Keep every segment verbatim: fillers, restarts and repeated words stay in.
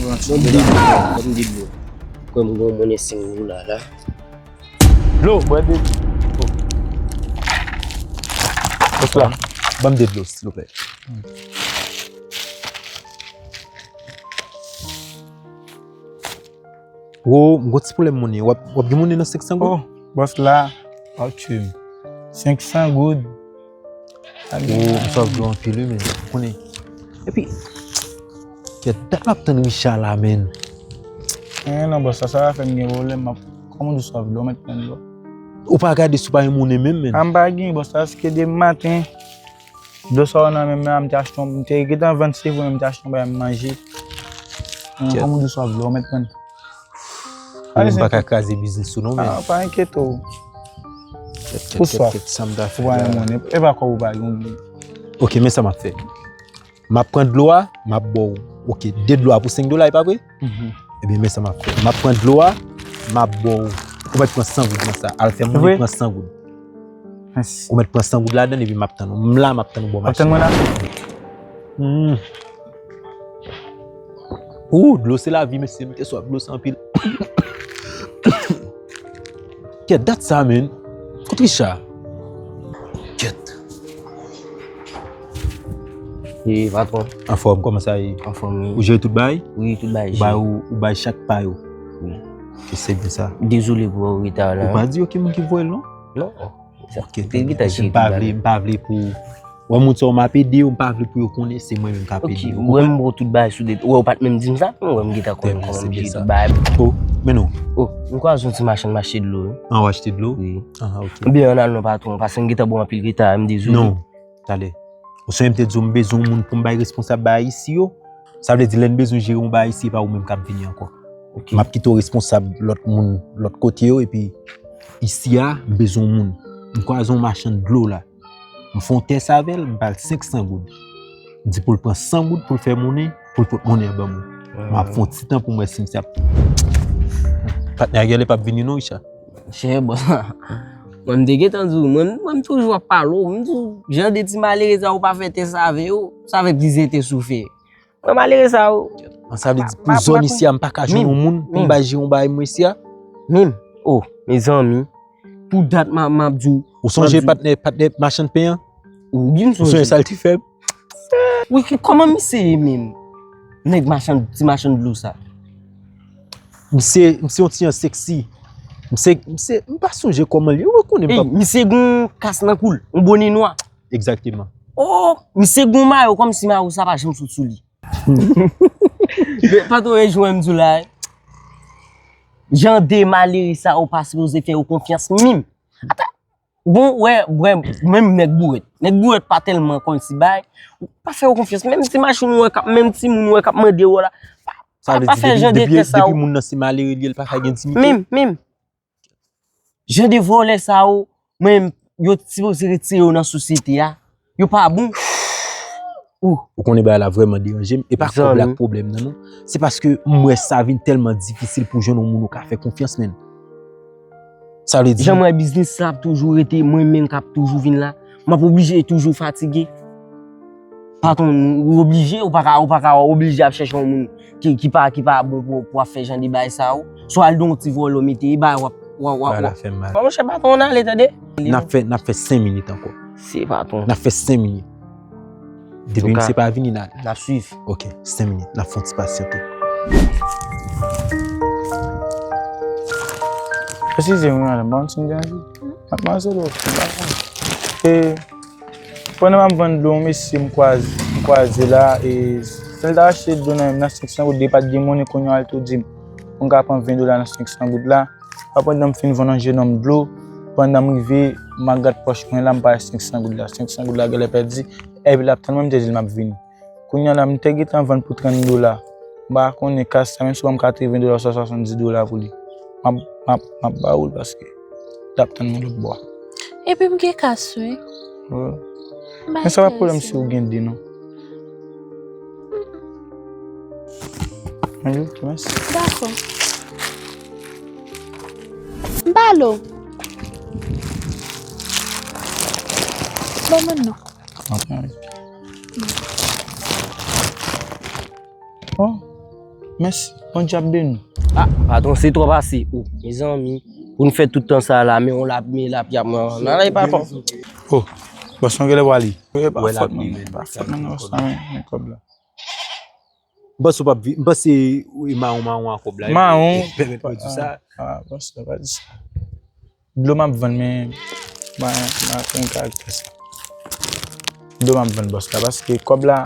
Ban m de dlo, ban m de dlo. Kwè m gon monnen senk dola la. Dlo, bwè de dlo. Bòs la, ban m de dlo, silvouplè. Wo, m gon ti pwoblèm monnen. W ap, w ap gen monnen nan senk san goud? Oh, bòs la, w ap tchwe m. Senk san goud. Wo, m sòf dlo anpil, wi, men. Ou konnen. Epi, kèt, dat m ap tann Richard la, men. Eh, non, bòs, sa, sa va fè m gen pwoblèm. M ap, kòman w di w sòf dlo, w mèt pran dlo? Ou pa gade si w pa gen monnen menm, men. A, m pa gen, bòs, paske demen maten, dlo sa w nan men m nan, m te achte yon, m te gentan vann, se vre, men m te achte yon bagay m manje. Kèt. Kòman w di w sòf dlo, w mèt pran. Ou m pa ka kraze biznis ou non, men. Ah, pa enkyete w. Kèt, kèt, kèt, kèt, sa m ta fè la. Ou pa gen monnen. E pa kòb ou pa gen. Ok, men sa m ap fè. M ap pran dlo a, m ap ba w. Ok, de dlo a pou senk dola, e pa vre? Mhm. Ebyen, men sa m ap fè. M ap pran dlo a, m ap ba w. Ou mèt pran san goud nan sa. Al fè moun pran san goud. Mèsi. Ou mèt pran san goud ladan l, epi m ap tann ou. M la, m ap tann ou bò machin. W ap tann mwen la? Hmm. Ou, dlo se lavi, mesye, m te swaf dlo sa anpil. Kèt, dat sa, men. Kot Richard? Kèt. E, patwon. Anfòm, kòman sa ye? Anfòm, wi. Ou jere tout bagay? Wi, tout bagay jere. Ou bay, ou, ou bay chak pa yo? Wi. Ok, se byen sa. Dezole pou reta la. Ou pa di yo ki moun ki voye l, non? Non. Ok, m pa vle, m pa vle pou Wè, moun sa yo m ap ede yo, m pa vle pou yo konnen se mwen menm k ap ede yo. Ou wè m bon tout bagay sou de, ou wè ou pa t menm di m sa, ou wè m gentan konnen kòman m jere tout bagay. Oh, men non. Oh, m kwaze yon ti machann m achte dlo, wi. Ah, w achte dlo? Wi. Ah, ok. Oubyen ann al non patwon, paske m gentan ba w anpil reta, m dezole. Non, talè. Ou sonje m te di w m bezwen yon moun pou m bay responsab bagay isi yo? Sa vle di lè n bezwen jere yon bagay isi, e pa ou menm k ap vini ankò. Ok. M ap kite w responsab lòt moun, lòt kote yo, epi isi a, m bezwen yon moun. M kwaze yon machann dlo la. M fè yon tès avè l, m ba l senk san goud. M di pou l pran san goud pou l fè monnen, pou l pot monnen an ban mwen. M ap fè yon ti tan pou m wè si misye ap. Patnè a genlè p ap vini non, Richard. Chè, bòs. Mwen, m te gentan di w, mwen, mwen, m toujou ap pale w. M di w, jan de ti malere sa yo pa fè tès avè yo, sa fè plizyè tès ou fè. Mwen malere sa yo. An, sa vle di pou zòn isi a, m pa ka jwenn yon moun pou m bay jere yon bagay mwen isi a? Menm. Oh, mezanmi. Pou dat m ap, m ap di w. Ou sonje patnè, patnè machann pen an? Wi, m sonje. Ou sonje sa l te fè m? Wi, kòman misye ye menm? Nèg machann, ti machann dlo sa. Misye, misye yon ti jan seksi. Misye, misye, m pa sonje kòman l ye. Ou konnen m pa. Misye gon kas nan kou l, yon bonè nwa. Egzakteman. Oh, misye gon mayo kòmsi mayo sa pa janm sot sou li. Patwon, e jwenn m di w la, jan de malere sa yo pa sipoze fè yo konfyans menm. Ata, bon, wè, wè, menm nèg bourèt. Nèg bourèt pa tèlman konn si bay. Ou pa fè yo konfyans. Menm ti machin ou wè k ap, menm timoun ou wè k ap mande yo la. Sa vle di depi, depi, depi moun nan se malere li ye, l pa ka gen diyite. Menm, menm. Jan de vòlè sa yo, mwen, yo sipoze retire yo nan sosyete a. Yo pa bon. Ou. Ou konnen bagay la vrèman deranje m. E pa kòb la k pwoblèm nan, non. Se paske m wè sa vin tèlman difisil pou jwenn yon moun ou ka fè konfyans, menn. Sa vle di. Jan m wè biznis la ap toujou rete mwen menm k ap toujou vin la. M ap oblije toujou fatige. Patwon, ou oblije, ou pa ka, ou pa ka oblije ap chèche yon moun ki, ki pa, ki pa bon pou, pou ap fè jan de bagay sa yo. Swa al don ti vòlò mete, e bagay w ap, w ap, w ap, w ap. Bagay la fè m mal. Bon, monchè, patwon, ann ale, tande. N ap fè, n ap fè senk minit ankò. Se patwon. N ap fè senk minit. Depi misye pa vini, n a. N ap swiv. Ok, senk minit. N ap fè yon ti pasyante. Eskize m, madanm, pa konn si m deranje. Madmwazèl, w ap fè bagay. E, pandan m ap vann dlo, yon mesye m kwaze, m kwaze la, e, lè l ta achte dlo nan, nan senk san goud, li pa t gen monnen, kounye a l tou di m, pou m ka pran ven dola nan senk san goud la. Pandan m fin vann yon jenòm dlo, pandan m rive, m al gad pòch mwen la, m pa wè senk san goud la. Senk san goud la genlè pèdi, epi l ap tann mwen, m te di l m ap vini. Kounye a la, m te gentan vann pou trant dola. M pa konnen kas sa, menm si w ban m katreven dola, swa swasanndiz dola pou li. M ap, m ap, m ap ba ou l paske l ap tann mwen lòt bò a. Epi m gen kas, wi. Wi. Men sa pa pwoblèm si ou gen de, non. Mèsi. Dakò. M ba l ou. Ban mwen non. Bon. Mèsi, Bondye ap beni w. Ah, patwon, se twòp ase. Oh, mezanmi, pou n fè tout tan sa la, men on lap, men lap, y ap, nan, nan, e pa fò. Oh, bòs mwen genlè prale. E pa fòt mwen, e pa fòt mwen, bòs la, men, men kòb la. Bòs ou p ap vi-, m panse ou e mawon mawon a kòb la. Mawon. Pèmèt mwen di sa. Ah, bòs la pa di sa. Dlo m ap vann, men, m a, m a fè yon karaktè sa. Dlo m ap vann bòs la, paske kòb la,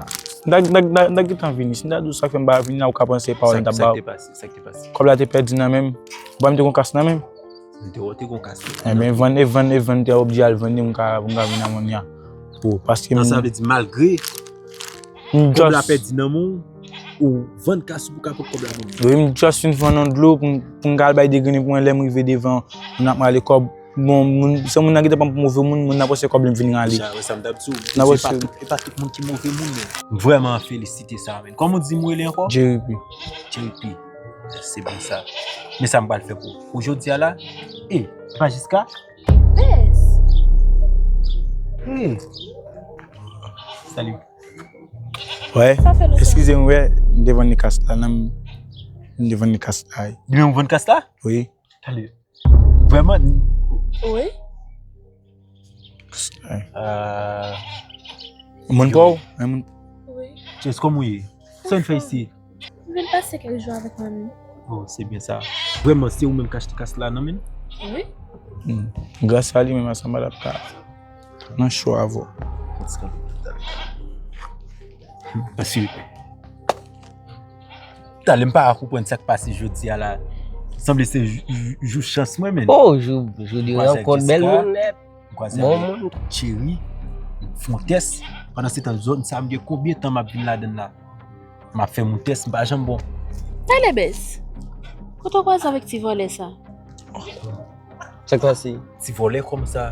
m ta, m ta, m ta, m ta gentan vini. Si m ta di w sa k fè m pa vini la, ou ka panse pawòl m t ap ba w. Sa k te pase? Sa k te pase? Kòb la te pèdi nan men m. Ou pa m te gon kas nan men m? M te wè w te gon kas. Ebyen, vann, e vann, e vann, m te oblije al vann li, m ka, m ka vin a mòn ya. Pou, paske m... Nan sa vle di, malgre kòb la pèdi nan men w, ou vann kas ou pou ka pot kòb la ban m. Wi, m just fin vann yon dlo pou m, pou m ka al bay degrennen pou mwen, lè m rive devan, moun ap rale kòb. Bon, moun, se moun nan gentan pran m pou move moun, moun nan panse kòb li m vin rale. Sa, wè sa m t ap di w. Nan panse. E pa tout, e pa tout moun ki move moun, men. M vrèman felisite sa, men. Kòman w di m rele ankò? Jerry P. Jerry P. Se bon sa. Men sa m pral fè pou ou. Pou jodi a la, e, pa jiska. Bèz. Hey. Salut. Wè, eskize m, wè, m te vann li kas la, nan m, m te vann li kas la, wi. Li menm vann kas la? Wi. Tande. Vrèman? Wi. Kas la, wi. Euh, moun pa w, men moun. Wi. Jess, kòman w ye? Sa w vin fè isi? M vin pase kèk jou avèk manmi. Oh, se byen sa. Vrèman, se ou menm k achte kas la nan men l? Wi. Hmm. Gras a li menm, ansanm l ap ka nan cho avè w. Paske, talè m pa konprann sa k pase jodi a la. Sanble se jou, jou, jou chans mwen, men. Oh, jou, jou de rankont bèl moun nèt. M kwaze avèk Jerry, m fè yon tès. Pandan se tan, zòn sa a, m gen konbyen tan m ap vin ladann la? M ap fè m yon tès, m pa janm bon. Talè Bèz, kote w kwaze avèk ti vòlè sa? Sa k pase? Ti vòlè kòman sa?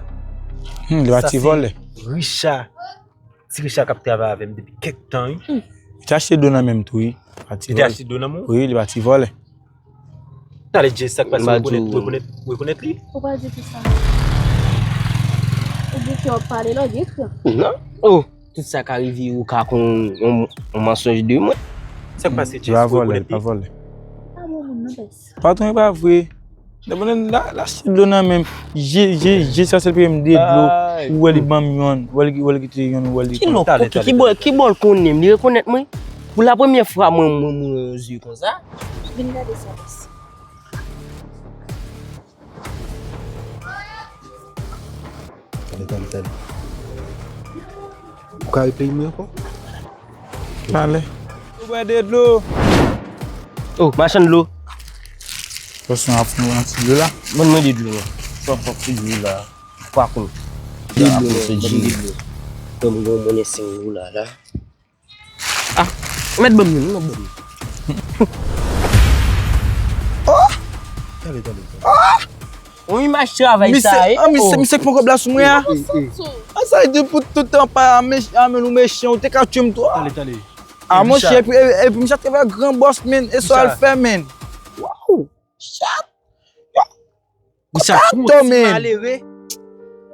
Hmm, li pa ti vòlè. Richard. Ti Richard k ap travay avè m depi kèk tan, wi. Hmm. Li te achte dlo nan men m tou, wi. Li te achte dlo nan men w? Wi, li pa ti vòlè. Talè Jess, sa k pase? Ou rekonèt, ou rekonèt, ou rekonèt li? Ou pa di ki sa? Ou di ke w ap pale lòt, di kran. Non. Oh, tout sa ka rive, ou ka konn yon, yon mansonj de mwen. Sa k pase, Jess? Ou rekonèt li? Pa vòlè, pa vòlè. Pa bon moun non, Bèz. Patwon, e pa vre. Depi la, la, la, se dlo nan men m. Je, je, je, sa se premye m de dlo. Ou wè li ban m yonn, ou wè li, ou wè li kite yonn, ou wè li pran. Ki lòk, ki bò, ki bò l konnen m, li rekonèt mwen. Pou la premyè fwa, mwen, mwen, mwen, yon zye konsa. Vin gade sa, bòs. Tande, tande, tande. Ou ka replay mwen ankò? Talè. Ou bwè de dlo. Oh, machann dlo. Pase yon ap pran yon ti dlo la. Ban mwen de dlo, non. Sa pran ti dlo la. Pa konn. De dlo, non, ban m de dlo. Ban m gon monnen senk goud la, la. Ah, mèt ban m youn, non, ban m youn. Oh! Tande, tande, tande. Oh! On imaj travay sa, e. Misye, ah, misye, misye pran kòb la sou mwen, a. An sa, e de pou tout tan pa a mech-, a men nou mechan, ou te ka tchwe m tou. Tande, tande. A, monchè, epi, epi, epi, misye ap travay gran bòs, men, e sa l fè, men. Waw! Chat! Richard, pou yon ti malere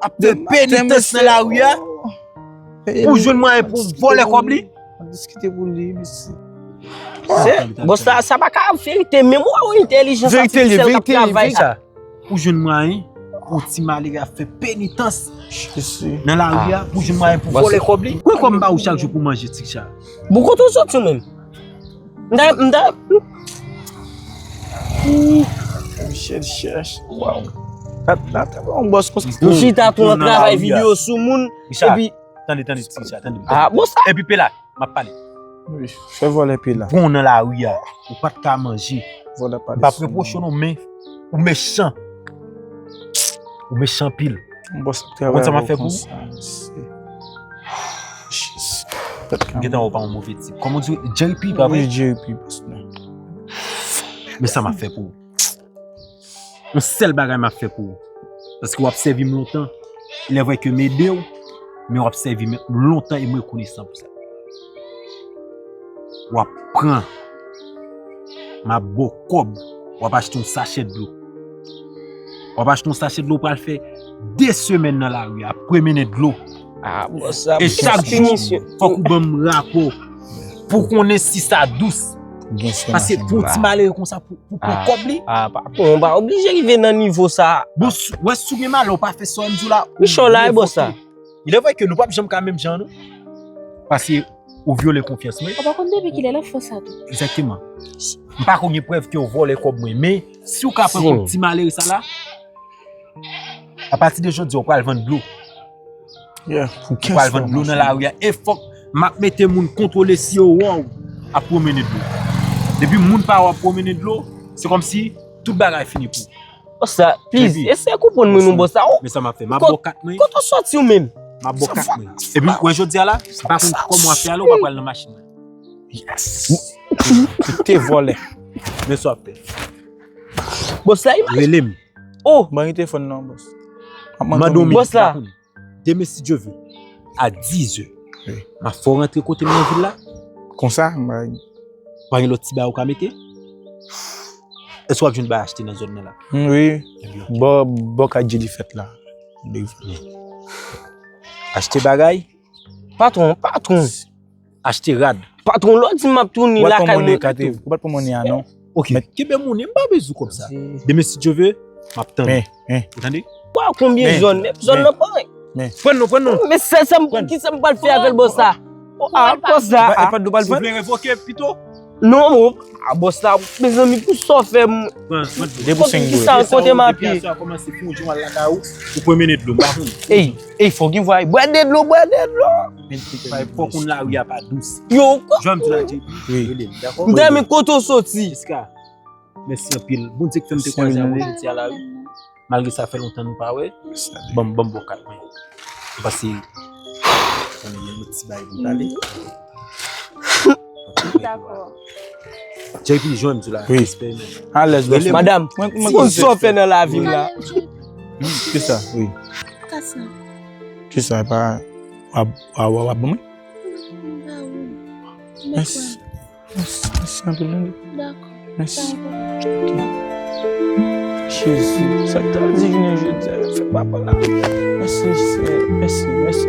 ap fè penitans nan lari a, pou jwenn mwayen pou vòlè kòb li. Ap diskite pou li, mesye. Bòs la, sa pa ka verite, menm ou entèlijan sa, se sèl k ap travay la. Pou jwenn mwayen pou ti malere ap fè penitans nan lari a, pou jwenn mwayen pou vòlè kòb li. Konbyen kòb m ba ou chak jou pou manje, ti Richard? Bon, kote w soti menm? M ta, m ta. Michel chèch. Waw. Tande, tande, yon bòs konsa. Ou chita tou nan travay videyo sou moun, epi. Tande, tande, ti Richard, tande. Ah, bon sa. Epi pe la, m ap pale. Wi, fè vòlè pe la. Bon, nan lari a, ou pa t ka manje. Vòlè pale. M p ap repwoche w non, men ou mechan. Ou mechan anpil. Bòs ap travay avè w konsa, mesye. Jezi. M gentan wè w pa yon move tip. Kòman w di, Jerry P, pa vre? Wi, Jerry P, bòs mwen. Men sa m ap fè pou ou. Yon sèl bagay m ap fè pou ou. Paske w ap sèvi m lontan. Il est vrai ke m ede w, men w ap sèvi m lontan e m rekonesan pou sa. W ap pran. M ap ba w kòb. W ap achte yon sachè dlo. W ap achte yon sachè dlo, w pral fè de semèn nan lari a, ap pwomennen dlo. Ah, bon, sa, e chak jou, fòk ou ban m rapò pou konnen si sa dous. Gen sè nan chanm la. Paske pou yon ti malere konsa, pou, pou pran kòb li. Ah, patwon, ou pa oblije rive nan nivo sa. Bon, wè, si w gen malè, ou pa fè sa w di w la. Richard la, e bò sa. Il est vrai que nou p ap janm ka menm jan, non. Paske ou vyole konfyans mwen. Ou pa konn depi kilè l ap fè sa tou. Egzakteman. M pa konn gen prèv ke w vòlè kòb mwen, men si w ka pran kòb ti malere sa la, apati de jodi a, w pral vann dlo. Yeah, pou kès. W pral vann dlo nan lari a. E fòk m ap mete moun kontwole si yo wè w ap pwomennen dlo. Depi moun pa wè w ap pwomennen dlo, se kòmsi tout bagay fini pou ou. Bòs la, please, eseye konprann mwen non, bòs la. Men sa m ap fè, m ap ba w kat mwen. Kote w sòti ou menm? M ap ba w kat mwen. Epi, wè jodi a la, m pa konn kòman w ap fè ale, ou pa pral nan machin nan. Yes. Ou te vòlè. Men sa w ap fè. Bòs la, imaj. Rele m. Oh! Ban m telefòn nan, bòs. M ap mande w minit la pou li. Demen, si Dye ve, a dizè, m ap fè w rantre kote m nan vil la. Konsa, m pa gen. Pa gen lòt ti bagay ou ka mete? Èske w ap jwenn bagay achte nan zòn nan la? Hmm, wi. Ebyen, ok. Bò, bò kay Djelifèt la. Achte bagay? Patwon, patwon. Achte rad. Patwon, lè w di m ap tounen lakay mwen. Ou pa t pran monnen a, non. Ok, kenbe monnen, m pa bezwen kòb sa. Demen, si Dye ve, m ap tann ou. Ou tande? Wa konbyen zòn, men zòn nan pa. Pran non, pran non. Men sa, sa m, kisa m pral fè avè l, bòs la? Ah, bòs la. Ou vle revoke pito? Non, mon. Ah, bòs la, mezanmi, pou sa w fè m. Pran, pran dlo. Depi senk dola. Kisa kote m apiye? Depi aswè a kòmanse fè yon jan w al lakay ou, ou pwomennen dlo, m pa konn. Ey, ey, fò gen vwa. Bwè de dlo, bwè de dlo. Men, fòk konn lari a pa dous. Yo, jan m di la, J P, rele m, dakò? M ta renmen kote w soti. Jiska. Mèsi anpil. Bondye k fè m te kwaze avè w jodi a la, wi. Malgre sa fè lontan nou pa wè. Ban m, ban m ba w kat mwen. M pase konnen gen yon ti bagay pou m pale. Dakò. J P, jwenn m di la. Wi. Respè, men. Alèz, bòs. Madanm, mwen, mwen konn sa w fè nan lavi m la. Kisa? Wi. Kisa? Kisa? E pa, w ap, w ap, w ap ban mwen? Mèsi. Mèsi, mèsi anpil, tande. Dakò. Mèsi. Jezi, sa k ta di vini jodi a, yo fè papa la. Mèsi, Senyè. Mèsi, mèsi.